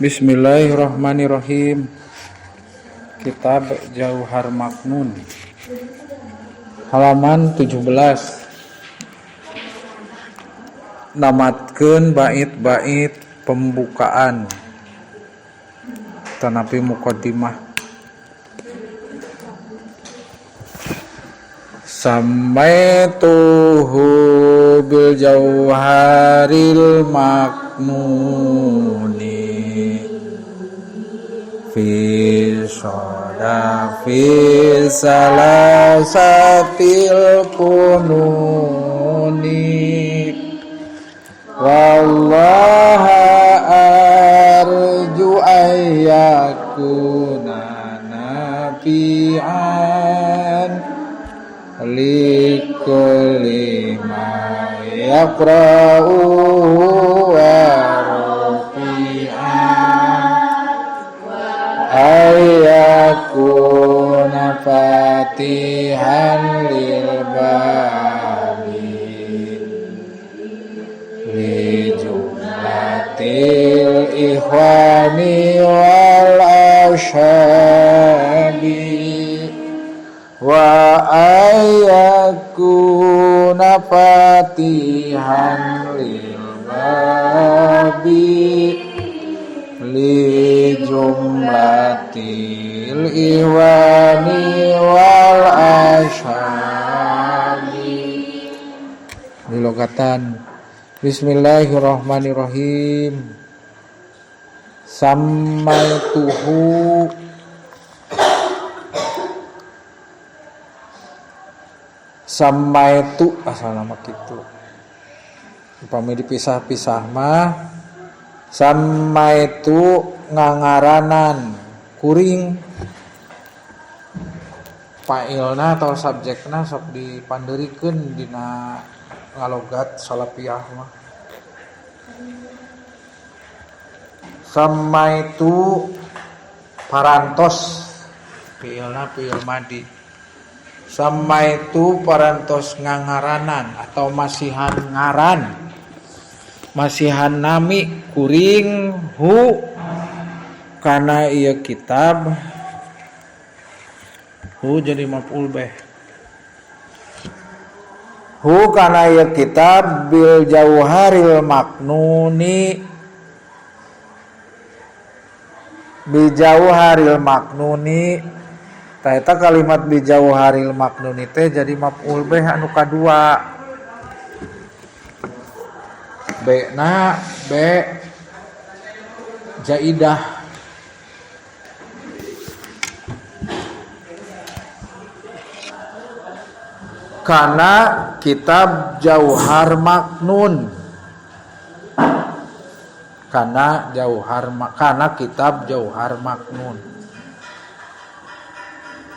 Bismillahirrahmanirrahim. Kitab Jauhar Maknun, halaman 17. Namatkeun bait-bait pembukaan tanapi muqaddimah. Samaituhu bil jauharil maknuni fi sodafi salasatil kununi wallaha arju ayyakuna nafi'an likulli ma yaqra'u wa rafi'an ayyakuna fatihan lil babi li jumlatil ikhwani wal ashabi wa ayyakuna fatihan lil babi li jumlatil iwani wal ashabi. Dilogatan Bismillahirrahmanirrahim. Samaituhu samaitu asal nama kitu. Upami dipisah-pisah mah samaitu ngangaranan kuring fa'ilna atau subjekna sok dipanderikeun dina ngalogat salapiah mah. Samaitu parantos fi'ilna fi'il madi. Samaitu parantos ngangaranan atau masihan ngaran, masihan nami kuring hu kana ieu kitab. Hu jadi maf'ul bih. Hu kana ieu kitab bil jauharil maknuni, bi jauharil maknuni. Ta eta kalimat bi jauharil maknuni teh jadi maf'ul bih anu kadua. B na B jaidah. Karena kitab Jauhar Maknun, karena Jauhar, karena kitab Jauhar Maknun.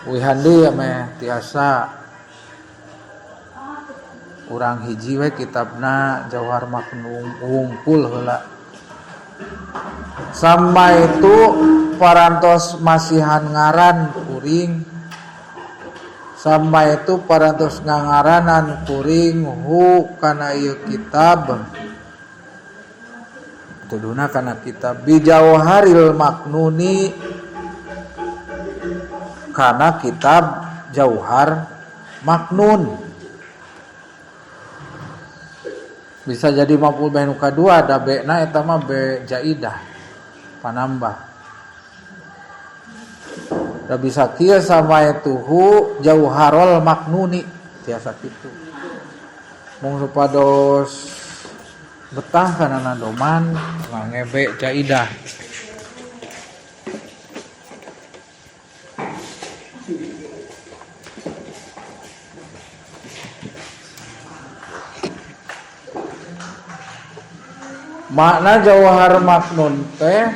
Wihan deui meh tiasa urang hiji we kitabna Jauhar Maknun wungkul heula. Sama itu parantos masihan ngaran kuring. Sama itu parantos ngangaranan kuring hu kana ieu kitab. Tuduna kana kitab bijauharil maknuni, kana kitab Jauhar Maknun. Bisa jadi maf'ul bih nu kadua da be-na eta mah be jaidah panambah. Da bisa kieu sama ituhu jauharul maknuni tiasa kitu. Mung supados betah kana nadoman ngangebe jaidah. Makna jauhar maknun teh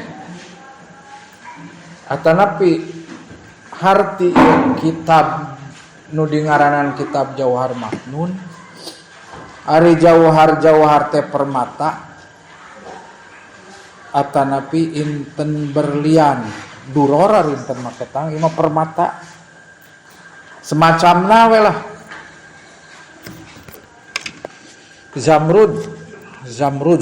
atanapi harti kitab nu dingaranan kitab Jauhar Maknun. Ari jauhar-jauhar teh permata atanapi inten berlian duror ari inten maketang ieu mah permata semacamna we lah. Zamrud, zamrud.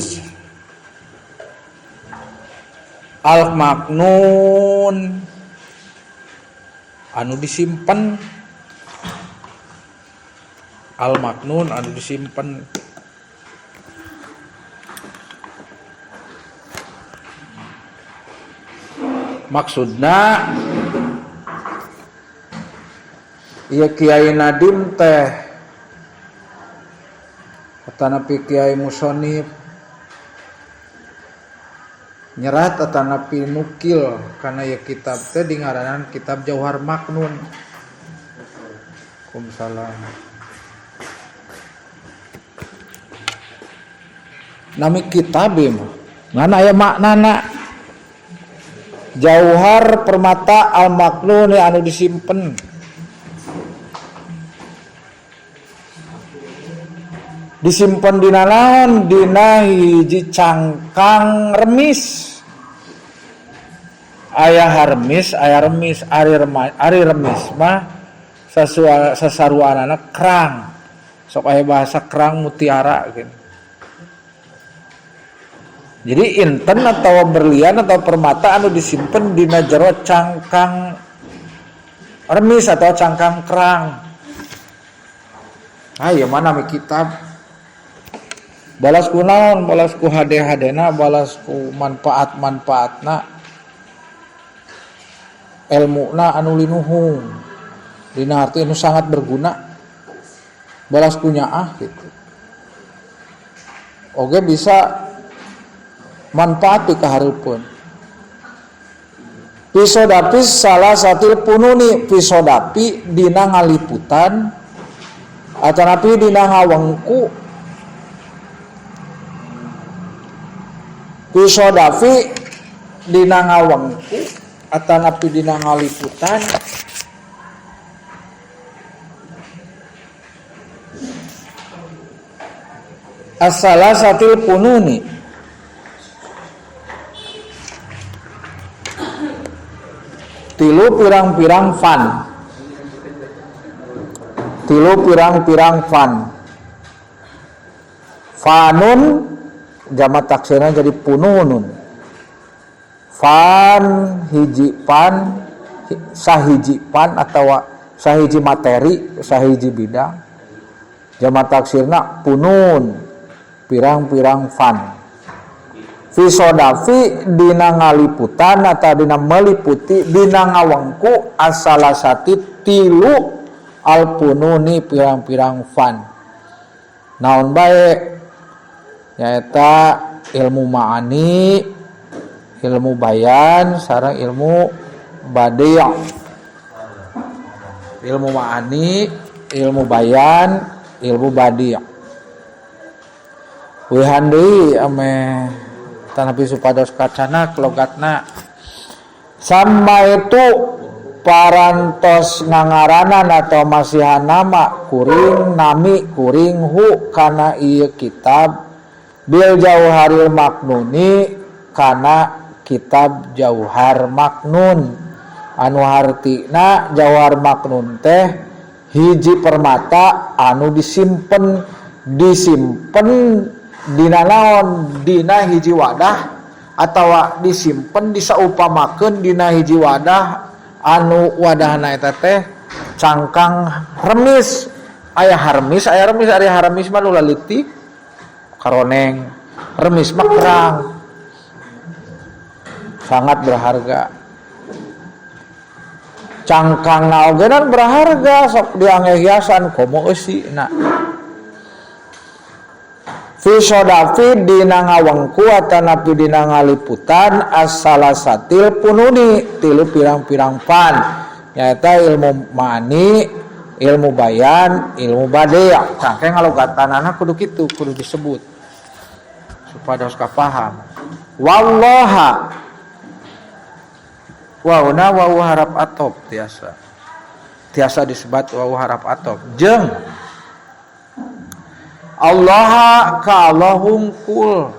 Al maknun anu disimpen, al maknun anu disimpen. Maksudna ieu Kiai Nadim teh atanapi Kiai Musonif nyerat atanapi nukil kana ieu kitab teh dingaranan kitab Jauhar Maknun. Waalaikumsalam. Nami kitab ieu mah ngan aya maknana. Jauhar permata al maknun anu disimpen. Disimpen dina naon? Dina hiji cangkang remis. Aya harmis, aya remis, ari remis mah sasaruanana kerang. Sok aya bahasa kerang mutiara gitu. Jadi inten atau berlian atau permata anu disimpen dina jero cangkang remis atau cangkang kerang. Ah ieu mah nami kitab. Balas ku naon? Balas ku hade-hadena, balas ku manfaat-manfaatna. Elmuna anu linuhung. Dina arti anu sangat berguna. Balas ku nyaah gitu. Oge bisa manfaat kahareupeun. Pisodapi salah satu pununi, pisodapi dina ngaliputan atanapi dina ngawengku. Pisodapi dina ngawengku atanapi dina ngaliputan. As-salah satu pununi. Tilu pirang-pirang fan. Tilu pirang-pirang fan. Fanun jamak taksirna jadi pununun. Fan hiji pan, sahiji pan atau sahiji materi, sahiji bidang. Jamak taksirna punun, pirang-pirang fan. Fisodafi dina ngaliputan atau dina meliputi dina ngawengku asalasati tilu alpununi pirang-pirang fan. Naon bae nyaeta ilmu ma'ani, ilmu bayan, sareng ilmu badi'. Ilmu ma'ani, ilmu bayan, ilmu badi'. Wihan deui ameh tanapi supados kacana logatna. Sama itu parantos ngangaranan atau masihan nama kuring nami kuring hu kana ieu kitab bil jauharil maknuni kana kitab Jauhar Maknun. Anu hartina Jauhar Maknun teh hiji permata anu disimpen, disimpen dina naon? Dina hiji wadah atawa disimpen disaupamakeun dina hiji wadah anu wadahna eta teh cangkang remis. Aya harmis, aya remis, ari harmis mah nu laleutik karoneng, remis mah kerang, sangat berharga. Cangkangna oge berharga, sok diangge hiasan komo eusina. Fisodafi dina ngawengku atanapi dina ngaliputan as-salasatil pununi tilu pirang-pirang pan, nyaeta ilmu ma'ani, ilmu bayan, ilmu badi'. Cangkeng ngalogatanana kudu kitu, kudu disebut supados kapaham. Wallaha wauna wau harap atop tiasa, tiasa disebat wau harap atop jeung Allah ka Allah hungkul.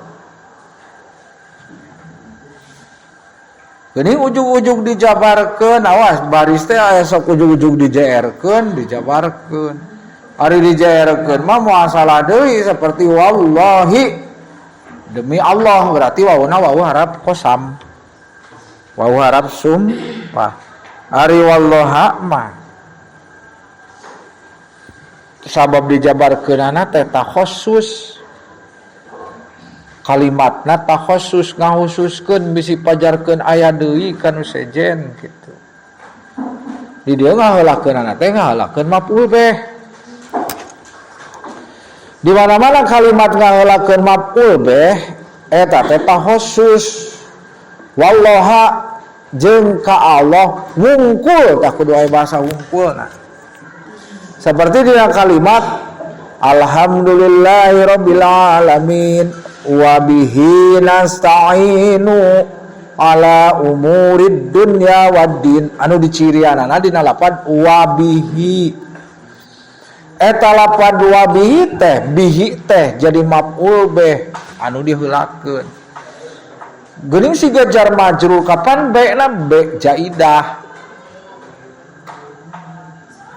Geuning ujug-ujug dijabarkeun, awas baris teh aya sok ujug-ujug dijaerkeun, dijabarkeun. Ari dijaerkeun mah moal salah deui seperti wallahi demi Allah, berarti wauna wau harap kosam. Wau harap sumpah. Ari wallaha mah sabab dijabarkeunana teh takhosus kalimatna takhosus ngahususkeun bisi pajarkeun aya deui ka nu sejen kitu. Di dieu ngaheulakeunana teh ngaheulakeun maf'ul bih. Di mana-mana kalimat ngaheulakeun maf'ul bih eta teh takhosus. Wallaha jeung ka Allah wungkul tah kudu aya bahasa wungkulna. Seperti dina kalimat alhamdulillahirabbil alamin wa bihi nasta'inu ala umurid dunya waddin anu dicirianana dina lapad wabihi. Eta lapad wabihi teh bihi teh jadi maf'ul bih anu diheulakeun. Geuning siga jar majrur kapan be-na be jaidah.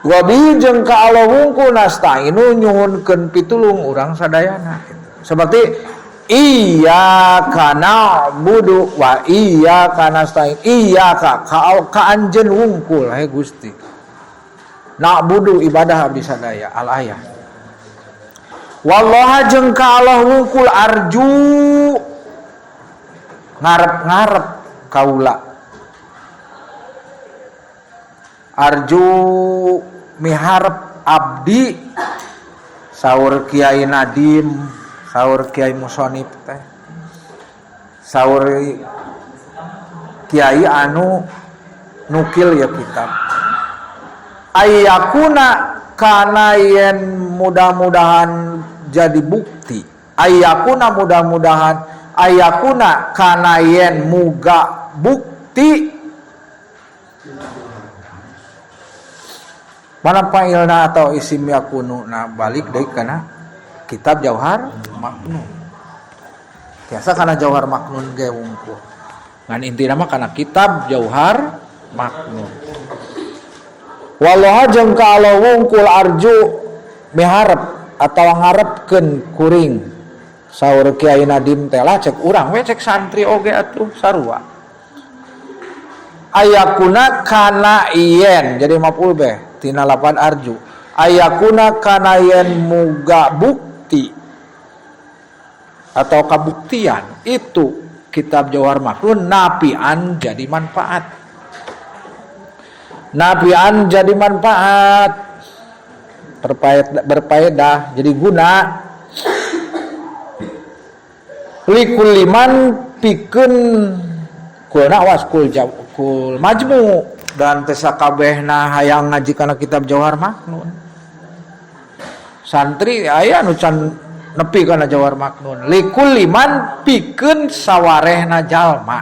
Wabihi jeung ka Allah wungkul nasta'inu nyuhunkeun pitulung urang sadayana gitu. Seperti iyyaka na'budu wa iyyaka nasta'in. Iyyaka ka anjeun wungkul he Gusti. Na'budu ibadah abdi sadaya al ayah. Wallaha jeung ka Allah wungkul arju ngarep-ngarep kaula. Arju miharep abdi saur Kiai Nadim, saur Kiai Musonib teh. Saur Kiai anu nukil ya kitab. Ayakuna kana yen mudah-mudahan jadi bukti. Ayakuna mudah-mudahan ayakuna kana yen muga bukti mana fa'ilna atau isim yakunu na balik deui kana kitab Jauhar Maknun. Biasa kana Jauhar Maknun ge wungkul. Ngan intina mah kana kitab Jauhar Maknun. Wallaha jeung ka Allah wungkul arju miharep atawa ngarepkeun kuring. Saur Kiai Nadim teh lah cek urang we cek santri oge atuh sarua. Ayakuna kana yen jadi maf'ul bih tina lapan arju. Ayakuna kana yen muga bukti atau kabuktian itu kitab Jauhar Maknun napian jadi manfaat. Napian jadi manfaat. Berfaedah jadi guna. Likuliman pikeun kulna awas kul kul majmu dan teh sakabehna hayang ngaji kana kitab Jauhar Maknun. Santri aya nu can nepi kana Jauhar Maknun. Likuliman pikeun sawarehna jalma.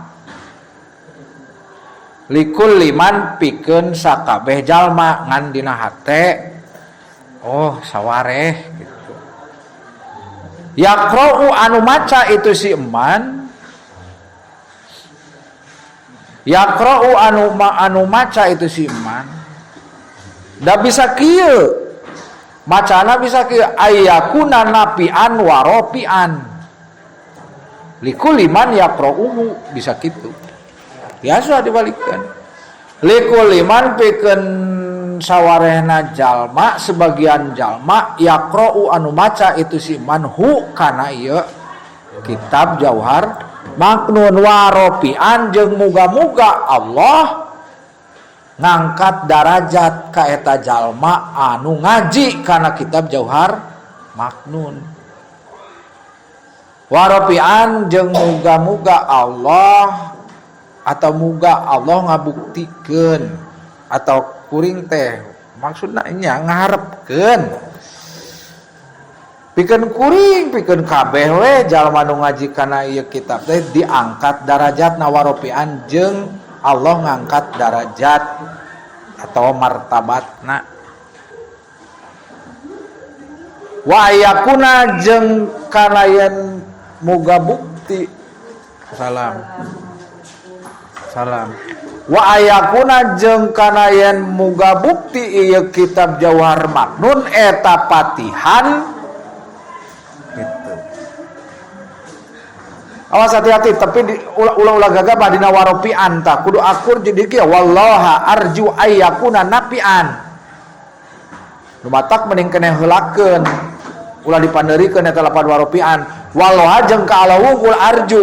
Likuliman pikeun sakabeh jalma ngan dina hate oh sawareh gitu. Yaqra'u anu maca itu si eman. Yaqra'u anu maca itu si eman. Da bisa kieu. Macana bisa kieu ayakuna napian waropian. Likuliman yaqra'uhu bisa kitu. Biasa dibalikkan. Likuliman pikeun sawarehna jalma sebagian jalma yaqra'u anu maca itu si manhu kana ieu kitab Jauhar Maknun waropian jeung muga-muga Allah ngangkat darajat ka eta jalma anu ngaji kana kitab Jauhar Maknun. Waropian jeung muga-muga Allah atau muga Allah ngabuktikeun atau kuring teh maksudna nya ngaharepkeun pikeun kuring pikeun kabeh we jalma nu ngaji kana ieu kitab teh diangkat darajatna waropian jeung Allah ngangkat darajat atau martabatna. Wa ayakuna jeung kana yen muga bukti. Salam. Salam. Wa ayakuna jeung kana yen muga bukti ieu kitab Jauhar Maknun eta patihan gitu. Awas hati-hati tapi ulah-ulah gagabah dina warofian tah kudu akur jadi kieu wallaha arju ayyakuna nafian. Nu matak mending keneh heulakeun ulah dipandeurikeun eta lapad warofian. Wallaha jeung ka Allah wungkul arju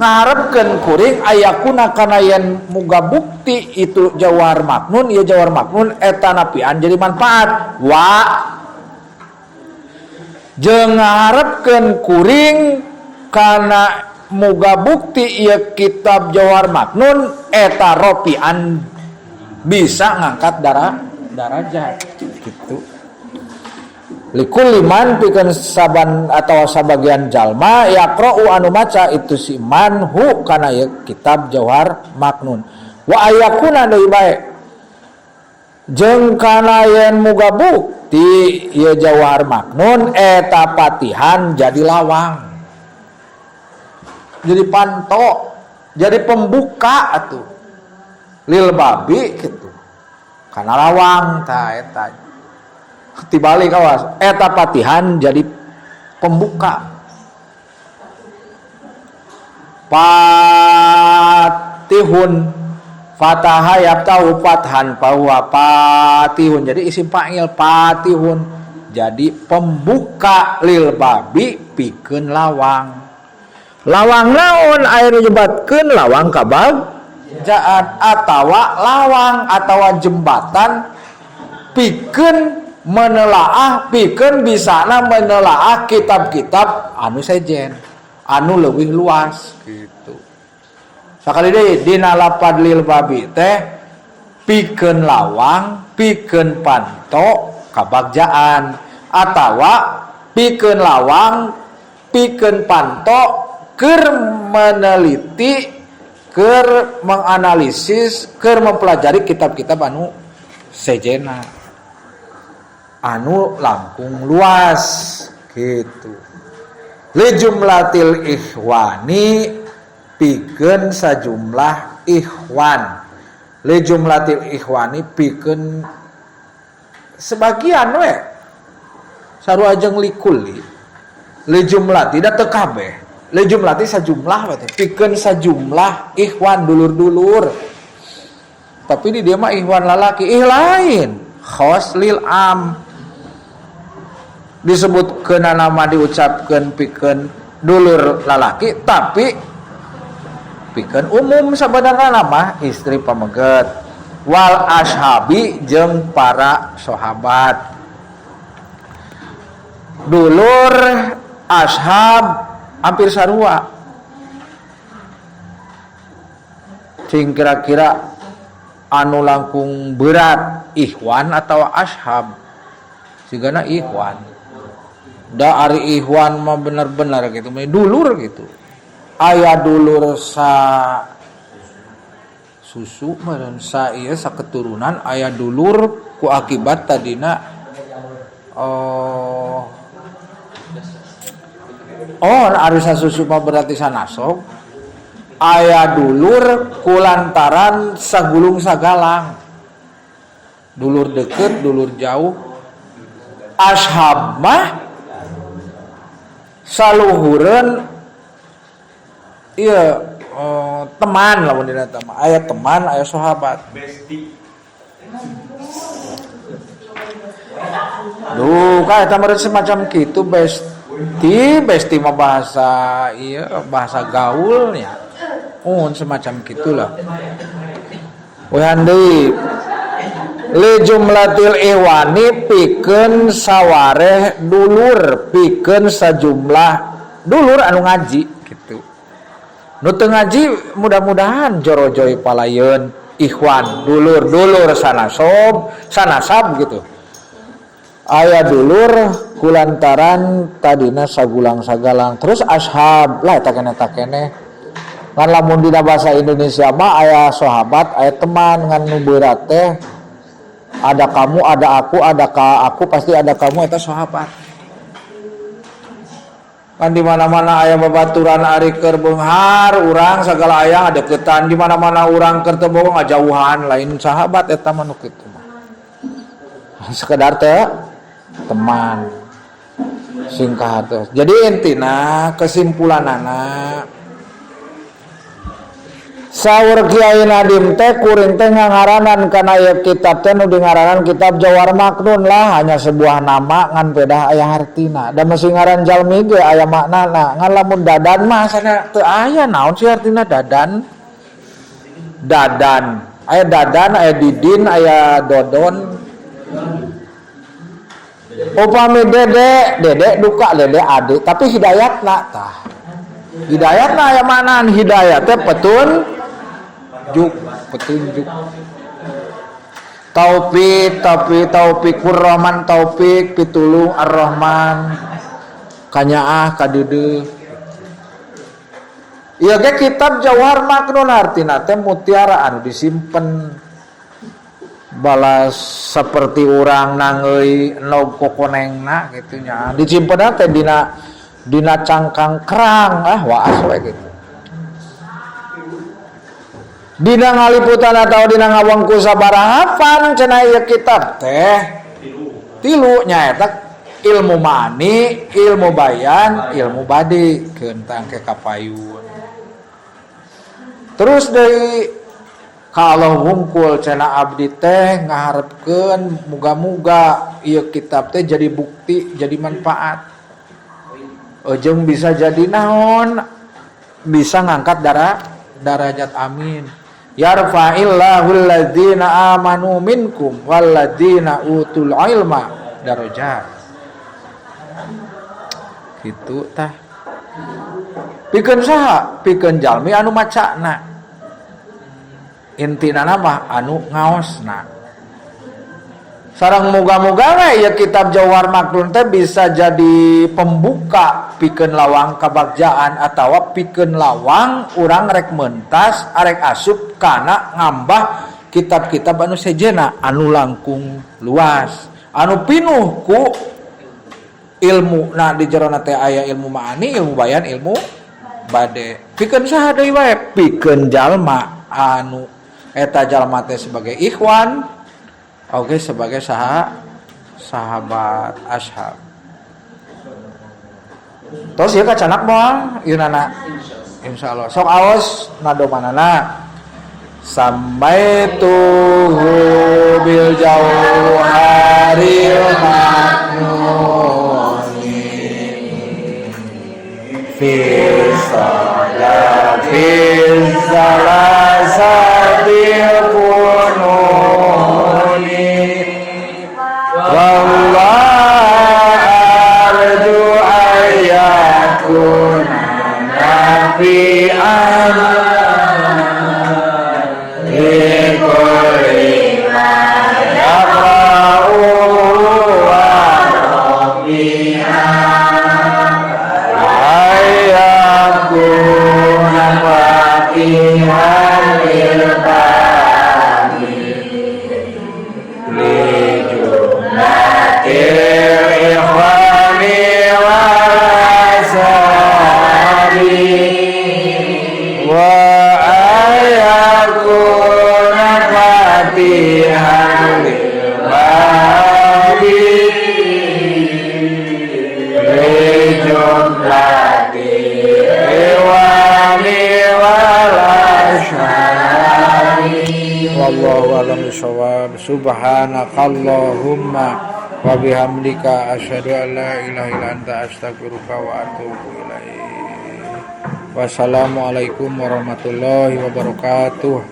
ngaharepkeun kuring ayakuna kana yen muga bukti itu jawar maknun ieu jawar maknun eta nafian jadi manfaat wa jeung ngaharepkeun kuring kana muga bukti ieu kitab jawar maknun eta rofian bisa ngangkat darajat gitu. Likulli man pikeun saban atawa sabagian jalma yaqra'u anu maca itu si man hu kana ieu kitab Jauhar Maknun wa ayakuna deui bae jeung kana yen muga bukti ieu Jauhar Maknun eta patihan jadi lawang jadi panto jadi pembuka atuh lil babi kitu kana lawang tah eta tibalik awas eta patihan jadi pembuka patihun fataha yaftahu fathan fahuwa patihun jadi isim fa'il patihun jadi pembuka lil babi pikeun lawang lawang naon aya nu nyebatkeun lawang kabagjaan atawa lawang atawa jembatan pikeun menelaah pikeun bisana menelaah kitab-kitab anu sejen anu leuwih luas gitu. Sakali deui dina lapad lil babi teh pikeun lawang pikeun panto kabagjaan atawa pikeun lawang pikeun panto keur meneliti keur menganalisis keur mempelajari kitab-kitab anu sejena anu langkung luas gitu. Li jumlatil ikhwani pikeun sajumlah ikhwan. Li jumlatil ikhwani pikeun sebagian we. Sarua jeung likulli. Li jumlati da teu kabeh. Li jumlati sajumlah we teh pikeun sajumlah ikhwan dulur-dulur. Tapi di dia mah ikhwan lalaki, ih lain. Khos lil am. Disebut kena nama diucapkan pikeun dulur lalaki tapi pikeun umum sebenarnya nama istri pameget wal ashabi jeung para sahabat dulur ashab hampir sarua cing kira-kira anu langkung berat ikhwan atau ashab sigana ikhwan da ari ikhwan mah bener-bener gitu dulur gitu aya dulur sa susu meureun sa ieu sa keturunan aya dulur ku akibat tadina oh ari sa susu mah berarti sanasob aya dulur kulantaran sagulung sagalang dulur deket dulur jauh ashab mah saluhureun ieu teman lamun dina teh mah aya teman aya sahabat bestie. Duh, ka eta meureun semacam kitu bestie, bestie mah bahasa ieu bahasa gaulnya. Semacam kitulah. Wehan deui li jumlatil ikhwani pikeun sawareh dulur pikeun sajumlah dulur anu ngaji gitu. Nu teu ngaji mudah-mudahan jorojoy palayeun ikhwan dulur-dulur sanasob sanasab gitu. Aya dulur kulantaran tadina sagulang sagalang terus ashab lah eta keneh ta keneh. Ngan lamun dina bahasa Indonesia mah aya sahabat aya teman ngan nu beurat teh ada kamu, ada aku, ada aku, pasti ada kamu eta sahabat. Kan di mana-mana aya babaturan ari keur beunghar urang sagala aya ngadeukeutan di mana-mana urang keur teu boga ngajauhan lain sahabat eta mah nu kitu mah. Sekedar teh teman. Sing kahartos. Jadi intina kesimpulanana saur Kiai Nadim teh kuring teh ngangaranan kana ieu kitab teh nu dingaranan kitab Jawar Maknun lah, hanya sebuah nama ngan pedah aya hartina. Da mesti ngaran jalmi ge aya maknana. Ngan lamun dadan mah asana teu aya naon sih artina dadan? Dadan. Aya dadan, aya didin, aya dodon. Upami dede, dede duka, dede adik, tapi hidayatna tah. Hidayatna aya maknaan, hidayat teh petunjuk, petunjuk. Taufik, taufik, taufikur Rahman, taufik, pitulung Ar-Rahman. Kanyaah kadeudeuh. Ieu ge kitab Jauhar Maknun artina teh mutiara anu disimpen balas seperti urang nangeui endog kokonengna gitu nya. Disimpenna teh dina cangkang kerang, ah waas we gitu. Dina ngaliputan atau dina ngawengku sabaraha fan cenah ieu kitab teh tilu nyaeta ilmu ma'ani, ilmu bayan, ilmu badi kentang ke kapayun. Terus deui kalau hungkul cenah abdi teh ngaharepkeun muga-muga ieu kitab teh jadi bukti, jadi manfaat. Ujung bisa jadi naon? Bisa ngangkat darajat, amin. Yarfa'illahu alladzina amanu minkum walladzina utul ilma darajat. Gitu tah. Pikeun saha? Pikeun jalmi anu macana. Intina mah anu ngaosna. Sareng muga-muga we ieu kitab Jauhar Maknun teh bisa jadi pembuka pikeun lawang kabagjaan atawa pikeun lawang urang rek mentas arek asup kana ngambah kitab-kitab anu sejena anu langkung luas anu pinuh ku ilmu. Nah, di jerona teh aya ilmu ma'ani, ilmu bayan, ilmu bade. Pikeun saha deui wae? Pikeun jalma anu eta jalma teh sebagai ikhwan, oke, sebagai sahabat ashab. Tos ieu kacanak moal ieu nana. Insyaallah. Sok aos nadomanana. Sammaituhu bil jauharil maknuni fi fi salasatil fununi wallahu arju ayyakuna nafi'an likulli ma yaqra'u wa rabbiha ayyakuna faqihan lil bani li jumlatil ikhwani wal ashabi wa ayyakuna fatihan lil babi li jumlatil ikhwani wal ashabi. Wallahu a'lam bishawab. Subhanakallahumma wa bihamdika asyhadu an la ilaha illa anta astaghfiruka wa atubu ilaik. Wassalamualaikum warahmatullahi wabarakatuh.